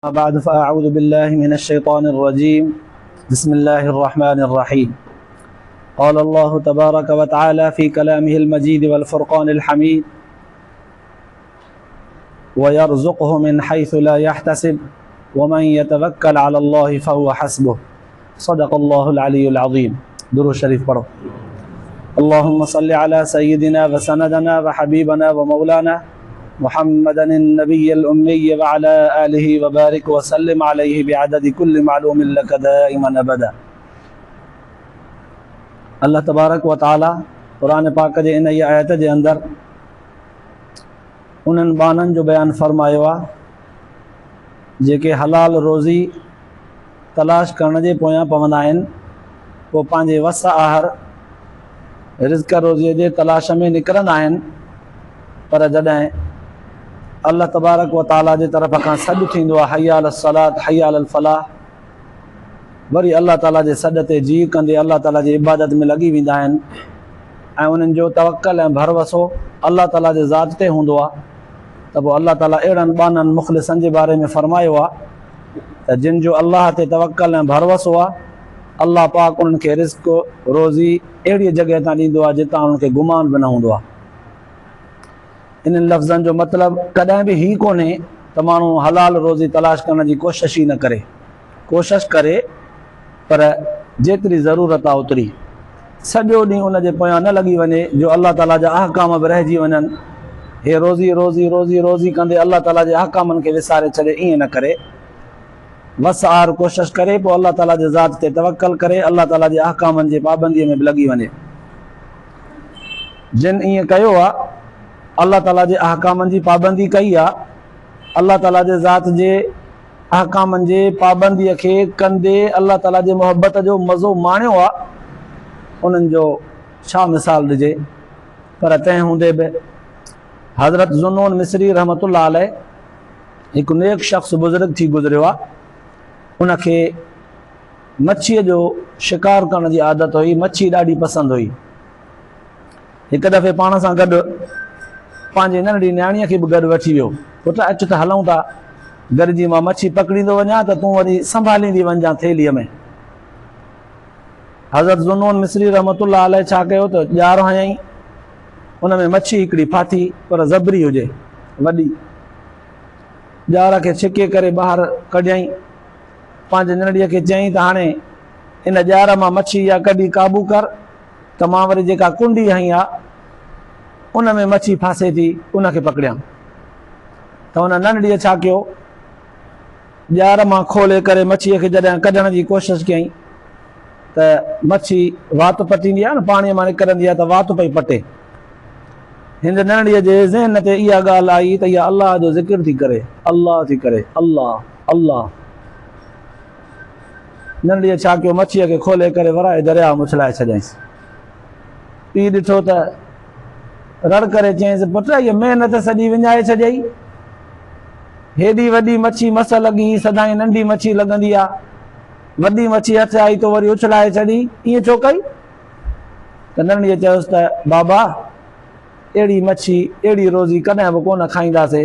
بعد فأعوذ بالله من الشيطان الرجيم بسم الله الرحمن الرحيم قال الله تبارك وتعالى في كلامه المجيد والفرقان الحميد ويرزقه من حيث لا يحتسب ومن يتوكل على الله فهو حسبه صدق الله العلي العظيم درود شريف پڑھو اللهم صل على سيدنا وسندنا وحبيبنا ومولانا محمدا النبي الأمي وعلى آله وبارك وسلم عليه بعدد كل معلوم لك دائما أبدا الله تبارڪ و تعالي قرآن پاڪ جي ان ئي آيت جي اندر انهن ٻانهن جو بيان فرمايو آهي جيڪي حلال روزي تلاش ڪرڻ جي پويان پوندا آهن پوء پنهنجي وس آهر رزق روزيء جي تلاش ۾ نڪرندا آهن پر جڏهن الله تبارڪ و تعاليٰ جي طرف کان سڏ ٿيندو آهي حي علي الصلاة حي علي الفلاح وري الله تعاليٰ جي سڏ تي جيء ڪندي الله تعاليٰ جي عبادت ۾ لڳي ويندا آهن ۽ انهن جو توڪل ۽ ڀروسو الله تعاليٰ جي ذات تي هوندو آهي ته پوء الله تعاليٰ اهڙن ٻانهن مخلصن جي باري ۾ فرمايو آهي ته جن جو الله تي توڪل ۽ ڀروسو آهي الله پاڪ انهن کي رزق روزي اهڙيء جڳهه تان ڏيندو آهي جتان انهن کي گمان به نه هوندو آهي. انهن لفظن جو مطلب ڪڏهن به هي ڪونهي ته ماڻهو حلال روزي تلاش ڪرڻ جي ڪوشش ئي نه ڪري. ڪوشش ڪري پر جيتري ضرورت آهي اوتري. سڄو ڏينهن ان جي پويان نه لڳي وڃي جو الله تعاليٰ جا احڪام به رهجي وڃن. هي روزي روزي روزي روزي ڪندي الله تعاليٰ جي احڪامن کي وساري ڇڏي ائين نه ڪري. وس آهر ڪوشش ڪري پوء الله تعاليٰ جي ذات تي توڪل ڪري الله تعاليٰ جي احڪامن جي پابنديء ۾ به لڳي وڃي. جن ائين ڪيو آ، الله تعاليٰ جي احڪامن جي پابندي ڪئي آ، الله تعاليٰ جي ذات جي احڪامن جي پابنديء کي ڪندي الله تعاليٰ جي محبت جو مزو ماڻيو آ، انهن جو ڇا مثال ڏجي؟ پر تنهن هوندي به حضرت ذوالنون مصري رحمة الله عليه هڪ نيڪ شخص بزرگ ٿي گذريو آ، ان کي مڇيء جو شڪار ڪرڻ جي عادت هئي، مڇي ڏاڍي پسند هئي. هڪ دفعي پاڻ سان گڏ پنهنجي ننڍڙي نياڻيء کي به گڏ وٺي ويو. پٽ اچ ته هلون ٿا، گڏجي مان مڇي پڪڙيندو وڃان ته تون وري سنڀاليندي وڃجان ٿيلهيء ۾. حضرت ذوالنون مصري رحمة الله عليه ڇا ڪيو ته ڄار هنيائين، ان ۾ مڇي هڪڙي ڦاٿي پر زبري هجي، وڏي. ڄار کي ڇڪي ڪري ٻاهر ڪڍيائين. پنهنجي ننڍڙيء کي چيائين ته هاڻي ان ڄار مان مڇي اها ڪڍي قابو ڪر ته مان وري جيڪا ڪنڊي هنئي آ ان ۾ مڇي ڦاسي ٿي ان کي پڪڙيان. ته ان ننڍڙيء ڇا ڪيو ڄار مان کولي ڪري مڇيء کي جڏهن ڪڍڻ جي ڪوشش ڪيائين ته مڇي وات پٽيندي آ نه پاڻيء مان نڪرندي آ ته وات پئي پٽي. هن ننڍڙيء جي ذهن تي اها ڳالهه آئي ته اها الله جو ذڪر ٿي ڪري، الله ٿي ڪري، الله، الله. ننڍڙيء ڇا ڪيو، مڇيء کي کولي ڪري ورائي درياء ۾ اڇلائي ڇڏيائينس. پيء ڏٺو ته رڙ ڪري چيائينس، پٽ، هيء محنت سڄي وڃائي ڇڏيئي. هيڏي وڏي مڇي مس لڳي، سدائين ننڍي مڇي لڳندي آ. وڏي مڇي هٿ آئي تو وري اڇلائي ڇڏي، ائين ڇو ڪئي؟ ته ننڍڙيء چيس ته، بابا! اهڙي مڇي، اهڙي روزي ڪڏهن به ڪونه کائينداسي،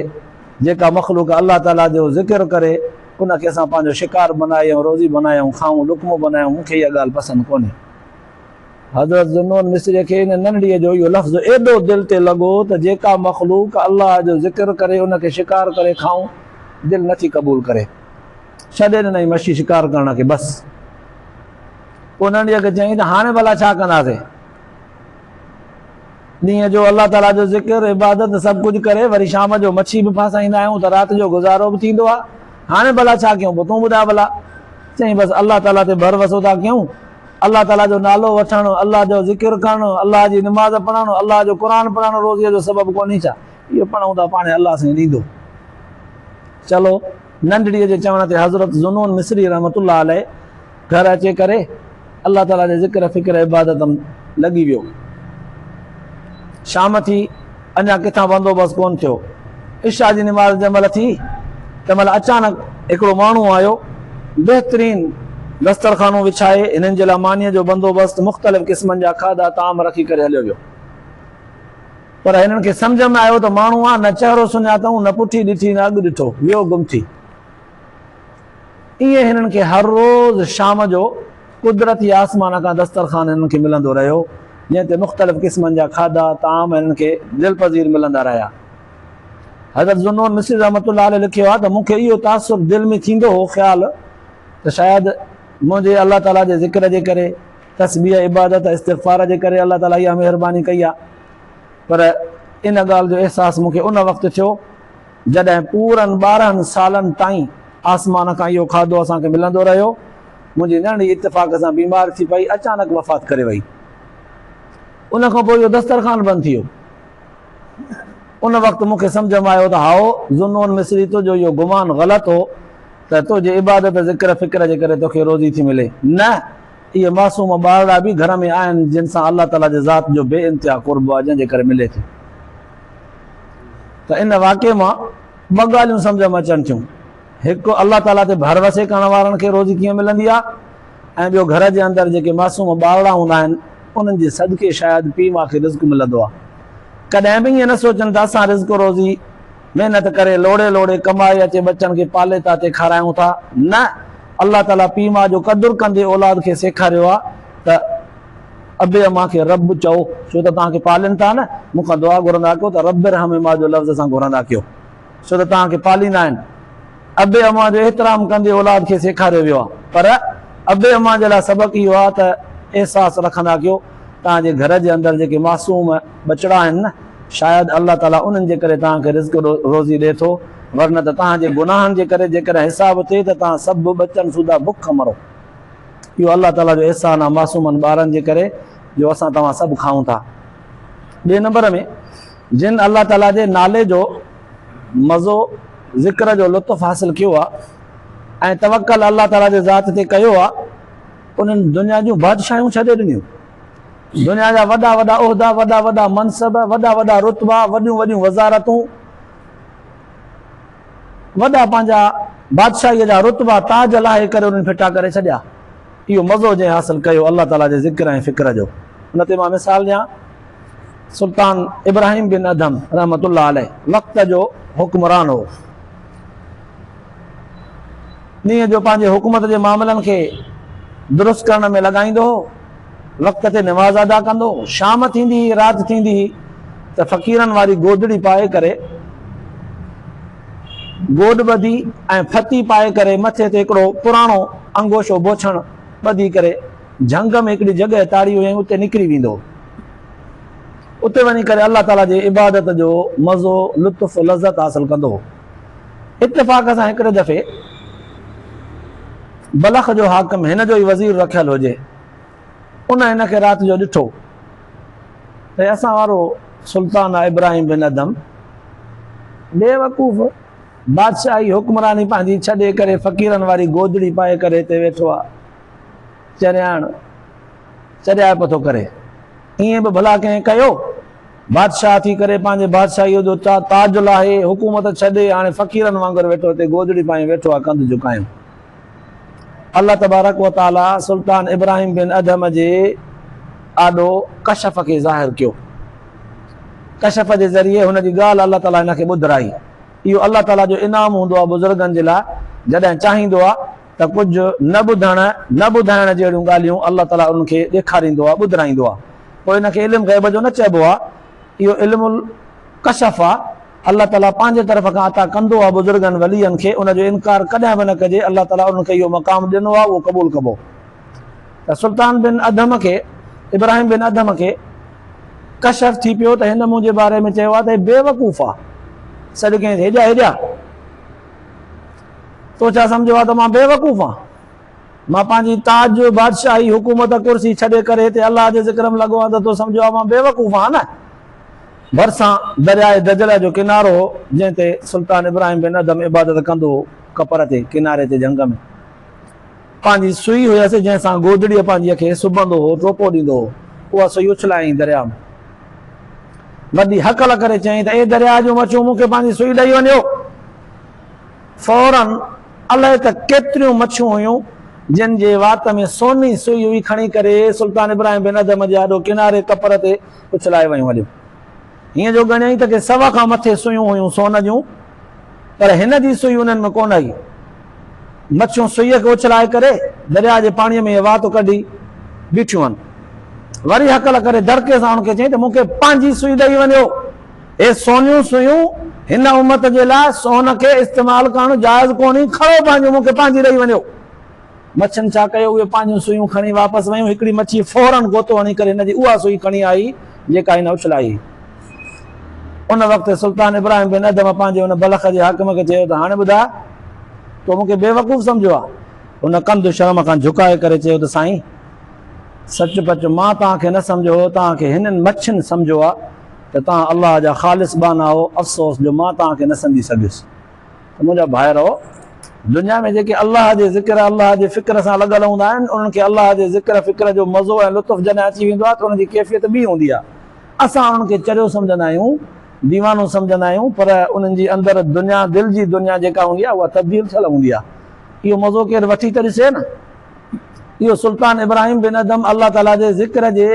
جيڪا مخلوق الله تعاليٰ جو ذڪر ڪري، ان کي اسان پنهنجو شڪار بنائي ۽ روزي بنايون، کائون، لقمو بنايون، مون کي اها ڳالهه پسند ڪونهي. حضرت ذوالنون مصريء کي ان ننڍڙيء جو اهو لفظ ايڏو دل تي لڳو ته جيڪا مخلوق الله جو ذڪر ڪري، ان کي شڪار ڪري کائون، دل نٿي قبول ڪري. ڇڏي ڏنائين مڇي شڪار ڪرڻ کي، بس. پوء ننڍڙيء کي چيائين ته هاڻي ڀلا ڇا ڪنداسين؟ ڏينهن جو الله تعاليٰ جو ذڪر، عبادت سڀ ڪجهه ڪري وري شام جو مڇي به ڦاسائيندا آهيون ته رات جو گذارو به ٿيندو آهي. هاڻي ڀلا ڇا ڪيون؟ پوء تون ٻڌاء ڀلا. چيائين بس الله تعاليٰ تي ڀروسو ٿا ڪيون. الله تعاليٰ جو نالو وٺڻ، الله جو ذڪر ڪرڻ، الله جي نماز پڙهڻ، الله جو قرآن پڙهڻ روزيء جو سبب ڪونهي ڇا؟ اهو پڙهون ٿا پاڻهي الله سائين ڏيندو. چلو ننڍڙيء جي چوڻ تي حضرت ذوالنون مصري رحمة الله عليه گهر اچي ڪري الله تعاليٰ جي ذڪر فڪر عبادت م لڳي ويو. شام ٿي اڃا ڪٿان بندوبست ڪونه ٿيو. عشاء جي نماز جنهن مهل ٿي تنهن مهل اچانڪ هڪڙو ماڻهو آيو. بهترين دسترخانو وڇائي هنن جي لاء مانيء جو بندوبست مختلف قسمن جا کاڌا طعام رکي ڪري هليو ويو. پر هنن کي سمجهه ۾ آيو ته ماڻهو آ نه چهرو سڃاتئون نه پٺي ڏٺي نه اڳ ڏٺو. ويو گم ٿي. ائين هنن کي هر روز شام جو قدرتي آسمان کان دسترخوان هنن کي ملندو رهيو، جنهن تي مختلف قسمن جا کاڌا، طعام هنن کي دلپذير ملندا رهيا. حضرت ذوالنون مصري رحمة الله عليه لکيو آهي ته مون کي اهو تاثر دل ۾ ٿيندو هو، خيال، ته شايد منهنجي الله تعاليٰ جي ذڪر جي ڪري، تسبيح، عبادت، استغفار جي ڪري الله تعاليٰ اها مهرباني ڪئي آهي. پر ان ڳالهه جو احساس مون کي ان وقت ٿيو، جڏهن پورن 12 سالن تائين آسمان کان اهو کاڌو اسان کي ملندو رهيو. منهنجي ننڍڙي اتفاق سان بيمار ٿي پئي، اچانڪ وفات ڪري وئي. ان کان پوء اهو دسترخوان بند ٿي ويو. ان وقت مون کي سمجهه ۾ آيو ته هائو، ذوالنون مصري تنهنجو اهو گمان غلط هو ته تنهنجي عبادت، ذڪر فڪر جي ڪري توکي روزي ٿي ملي. نه، اهي معصوم ٻارڙا به گهر ۾ آهن جن سان الله تعاليٰ جي ذات جو بي انتها قرب آهي جنهن جي ڪري ملي ٿي. ته ان واقعي مان ٻه ڳالهيون سمجهه ۾ اچن ٿيون. هڪ الله تعاليٰ تي ڀروسي ڪرڻ وارن کي روزي ڪيئن ملندي آهي ۽ ٻيو گهر جي اندر جيڪي معصوم ٻارڙا هوندا آهن انهن جي صدقي شايد پيء ماء کي رزق ملندو آهي. ڪڏهن به ائين نه سوچن ته اسان رزق روزي محنت ڪري لوڙي لوڙي ڪمائي اچي ٻچن کي پالي تاتي کارايون ٿا. نه، الله تعاليٰ پيء ماء جو قدر ڪندي اولاد کي سيکاريو آهي ته ابي امان کي رب چئو، ڇو ته توهان کي پالين ٿا نه، مون کان دعا گهرندا ڪيو ته رب ارحمهما جو لفظ سان گهرندا ڪيو. ڇو ته توهان کي پاليندا آهن. ابي امان جو احترام ڪندي اولاد کي سيکاريو ويو آهي. پر ابي امان جي لاء سبق اهو آهي ته احساس رکندا ڪيو توهان جي گهر جي اندر جيڪي معصوم ٻچڙا آهن نه شايد الله تعالي انهن جي ڪري توهان کي رزق روزي ڏئي ٿو ورنه ته توهان جي گناهن جي ڪري جيڪڏهن حساب ٿئي ته توهان سڀ ٻچن سوڌا بک مرو. اهو الله تعالي جو احسان آهي معصومن ٻارن جي ڪري جو اسان توهان سڀ کائون ٿا. ٻئي نمبر ۾ جن الله تعاليٰ جي نالي جو مزو، ذڪر جو لطف حاصل ڪيو آهي ۽ توڪل الله تعاليٰ جي ذات تي ڪيو آهي، انهن دنيا جون بادشاهيون ڇڏي ڏنيون. دنيا جا وڏا وڏا عهدا، وڏا وڏا منصب، وڏا وڏا رتبا، وڏيون وڏيون وزارتون، وڏا پنهنجا بادشاهيء جا رتبا، تاج لاهي ڪري انهن ڦٽا ڪري ڇڏيا. اهو مزو جنهن حاصل ڪيو الله تعاليٰ جي ذڪر ۽ فڪر جو، ان تي مان مثال ڏيان، سلطان ابراهيم بن ادهم رحمة الله عليه وقت جو حڪمران هو. ڏينهن جو پنهنجي حڪومت جي معاملن کي درست ڪرڻ ۾ لڳائيندو هو، وقت تي نماز ادا ڪندو هو. شام ٿيندي هئي، رات ٿيندي هئي ته فقيرن واري گودڙي پائي ڪري گوڏ ٻڌي ۽ ڦتي پائي ڪري مٿي تي هڪڙو پراڻو انگوشو بوڇڻ ٻڌي ڪري جهنگ ۾ هڪڙي جڳهه تاڙي هئائين اتي نڪري ويندو هو. اتي وڃي ڪري الله تعاليٰ جي عبادت جو مزو، لطف، لذت حاصل ڪندو هو. اتفاق سان هڪڙي دفعي بلخ جو حاڪم هن جو ئي وزير رکيل هجي، ان هن کي رات جو ڏٺو ته هي اسان وارو سلطان آهي ابراهيم بن ادهم، بيوقوف بادشاهي حڪمراني پنهنجي ڇڏي ڪري فقيرن واري گودڙي پائي ڪري هتي ويٺو آهي، چرياڻ چريائپ ٿو ڪري. ائين به ڀلا ڪنهن ڪيو؟ بادشاهه ٿي ڪري پنهنجي بادشاهيء جو تاج لاهي، حڪومت ڇڏي، هاڻي فقيرن وانگر ويٺو هتي گودڙي پايون ويٺو آهي ڪنڌ جهڪايون. الله تبارڪ و تعاليٰ سلطان ابراهيم بن ادهم جي آڏو ڪشف کي ظاهر ڪيو. ڪشف جي ذريعي هن جي ڳالهه الله تعاليٰ هن کي ٻڌرائي. اهو الله تعاليٰ جو انعام هوندو آهي بزرگن جي لاء جڏهن چاهيندو آهي ته ڪجهه نه ٻڌڻ، نه ٻڌائڻ جهڙيون ڳالهيون الله تعاليٰ انهن کي ڏيکاريندو آهي، ٻڌرائيندو آهي. پوء ان کي علم غيب جو نه چئبو آهي، اهو علم الڪشف آهي، الله تعاليٰ پنهنجي طرف کان عطا ڪندو آهي بزرگن ولين کي، ان جو انڪار ڪڏهن به نه ڪجي، الله تعاليٰ انهن کي اهو مقام ڏنو آهي، اهو قبول ڪبو. ته سلطان بن ادهم کي، ابراهيم بن ادهم کي، ڪشف ٿي پيو ته هن منهنجي باري ۾ چيو آهي ته هي بيوقوف آهي. سڏ ڪيائينس، هيڏيا هيڏيا! تو ڇا سمجهيو آهي ته مان بيوقوف آهيان؟ مان پنهنجي تاج، بادشاهي، حڪومت، ڪرسي ڇڏي ڪري هتي الله جي ذڪر ۾ لڳو آهيان ته تو سمجهيو آهي مان بيوقوف آهيان نه؟ ڀرسان درياء دجله جو ڪنارو هو، جنهن تي سلطان ابراهيم بن ادهم عبادت ڪندو هو. ڪپر تي، ڪناري تي جهنگ ۾، پنهنجي سوئي هيس، جنهن سان گودڙيء پنهنجيء کي سبندو هو، ٽوپو ڏيندو هو. اها سوئي اڇلايائين درياء ۾. وڏي هڪل ڪري چيائين ته اي درياء جون مڇون، مون کي پنهنجي سوئي ڏئي وڃو. فوراً الائي ته ڪيتريون مڇيون هيون، جن جي وات ۾ سوني سوئي هئي، کڻي ڪري سلطان ابراهيم بن ادهم جي آڏو ڪناري ڪپر تي اڇلائي ويون هليون. هيئن جو ڳڻيائين ته ڪي سوا کان مٿي سوئيون هيون سون جون، پر هن جي سوئي انهن ۾ ڪونه هئي. مڇيون سئيء کي اڇلائي ڪري درياء جي پاڻيء ۾ وات ڪڍي بيٺيون آهن. وري هڪل ڪري دڙڪي سان ان کي چيائين ته مون کي پنهنجي سئي ڏئي وڃو. هي سونيون سئيون هن امت جي لاء سون کي استعمال ڪرڻ جائز ڪونهي، کڻو پنهنجون مون کي پنهنجي ڏئي وڃو. مڇين ڇا ڪيو، اهي پنهنجون سئيون کڻي واپس ويون. هڪڙي مڇي فوراً غوطو هڻي ڪري هن جي اها سئي کڻي آئي جيڪا هن اڇلائي هئي. ان وقت سلطان ابراهيم بن ادهم پنهنجي ان بلخ جي حاڪم کي چيو ته هاڻي ٻڌاء، تو مون کي بيوقوف سمجهيو آهي؟ هن ڪنڌ شرم کان جهڪائي ڪري چيو ته سائين! سچ پچ مان توهان کي نه سمجهيو هو، توهان کي هنن مڇين سمجهيو آهي ته توهان الله جا خالص ٻانها آهو، افسوس جو مان توهان کي نه سمجهي سگهيس. ته منهنجا ڀائرؤ! دنيا ۾ جيڪي الله جي ذڪر، الله جي فڪر سان لڳل هوندا آهن، انهن کي الله جي ذڪر فڪر جو مزو ۽ لطف جڏهن اچي ويندو آهي ته انهن جي ڪيفيت ٻي هوندي آهي. اسان انهن کي چريو سمجهندا آهيون، ديوانو سمجهندا آهيون، پر انهن جي اندر دنيا، دل جي دنيا جيڪا هوندي آهي، اها تبديل ٿيل هوندي آهي. اهو مزو ڪير وٺي ته ڏسي نه. اهو سلطان ابراهيم بن ادهم الله تعاليٰ جي ذڪر جي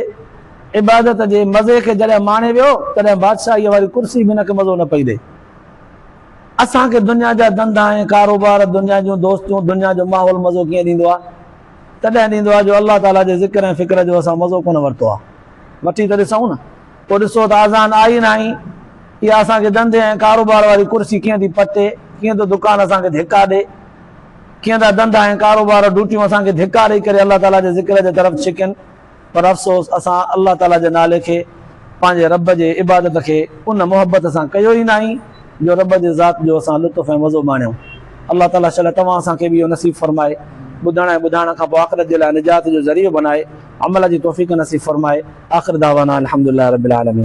عبادت جي مزي کي جڏهن ماڻي ويو، تڏهن بادشاهيء واري ڪرسي به هن کي مزو نه پئي ڏئي. اسان کي دنيا جا ڌنڌا ۽ ڪاروبار، دنيا جون دوستيون، دنيا جو ماحول مزو ڪيئن ڏيندو آهي؟ تڏهن ڏيندو آهي جو الله تعاليٰ جي ذڪر ۽ فڪر جو اسان مزو ڪونه ورتو آهي. وٺي ته ڏسون نه. پوء ڏسو ته اذان آئي نه آئي، اها اسان کي ڌنڌي ۽ ڪاروبار واري ڪرسي ڪيئن ٿي پٽي، ڪيئن ٿو دڪان اسان کي ڌڪا ڏي، ڪيئن ٿا ڌنڌا ۽ ڪاروبار ڊوٽيون اسان کي ڌڪا ڏئي ڪري الله تعاليٰ جي ذڪر جي طرف ڇڪين. پر افسوس اسان الله تعاليٰ جي نالي کي پنهنجي رب جي عبادت کي ان محبت سان ڪيو ئي ناهي جو رب جي ذات جو اسان لطف ۽ مزو ماڻيون. الله تعاليٰ شل توهان اسان کي به اهو نصيب فرمائي ٻڌڻ ۽ ٻڌائڻ کان پوء آخرت جي لاء نجات جو ذريعو بنائي عمل جي توفيق نصيب فرمائي. آخر دعوانا الحمدلله رب العالمين.